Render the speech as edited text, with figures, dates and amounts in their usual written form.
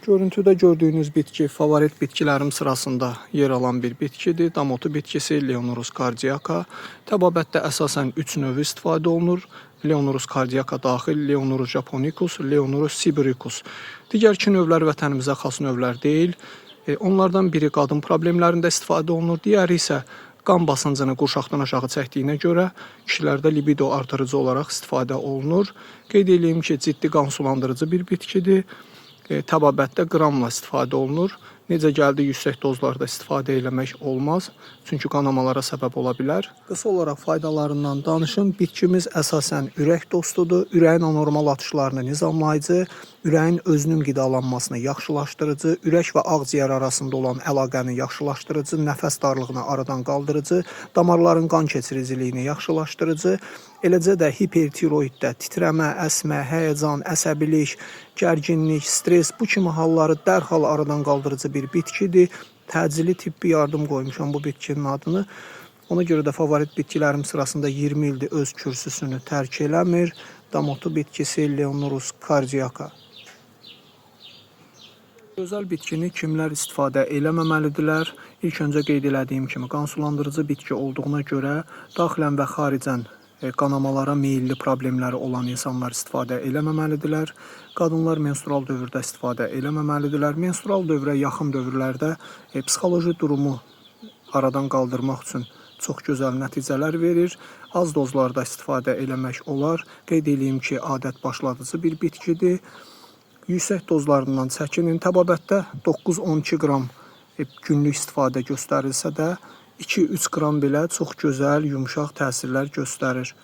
Görüntüdə gördüyünüz bitki favorit bitkilərim sırasında yer alan bir bitkidir. Damotu bitkisi Leonurus cardiaca. Təbabətdə əsasən 3 növü istifadə olunur. Leonurus cardiaca daxil, Leonurus japonicus, Leonurus sibiricus. Digər iki növlər vətənimizə xas növlər deyil. Onlardan biri qadın problemlərində istifadə olunur, digəri isə qan basıncını qurşaqdan aşağı çəkdiyinə görə kişilərdə libido artırıcı olaraq istifadə olunur. Qeyd eləyim ki, ciddi qan sulandırıcı bir bitkidir. Təbabətdə qramla istifadə olunur. Necə gəldi yüksək dozlarda istifadə eləmək olmaz, çünki qanamalara səbəb ola bilər. Qısa olaraq faydalarından danışım. Bitkimiz əsasən ürək dostudur. Ürəyin anormal atışlarını nizamlayıcı, ürəyin özünün qidalanmasını yaxşılaşdırıcı, ürək və ağciyər arasında olan əlaqəni yaxşılaşdırıcı, nəfəs darlığını aradan qaldırıcı, damarların qan keçiriciliyini yaxşılaşdırıcı, eləcə də hipertiroiddə titrəmə, əsmə, həyəcan, əsəbilik, gərginlik, stres bu kimi halları dərhal aradan qaldırıcı bir bitkidir. Təcili tibbi yardım qoymuşam bu bitkinin adını. Ona görə də favorit bitkilərim sırasında 20 ildir öz kürsüsünü tərk eləmir. Damotu bitkisi Leonurus cardiaca. Gözəl bitkini kimlər istifadə eləməməlidirlər? İlk öncə qeyd elədiyim kimi qan sulandırıcı bitki olduğuna görə daxilən və xaricən qanamalara meyilli problemləri olan insanlar istifadə eləməməlidirlər. Qadınlar menstrual dövrdə istifadə eləməməlidirlər. Menstrual dövrə yaxın dövrlərdə psixoloji durumu aradan qaldırmaq üçün çox gözəl nəticələr verir. Az dozlarda istifadə eləmək olar. Qeyd eləyim ki, adət başladıcı bir bitkidir. Yüksək dozlarından çəkinin. Təbabətdə 9-12 qram günlük istifadə göstərilsə də 2-3 qram belə çox gözəl, yumşaq təsirlər göstərir.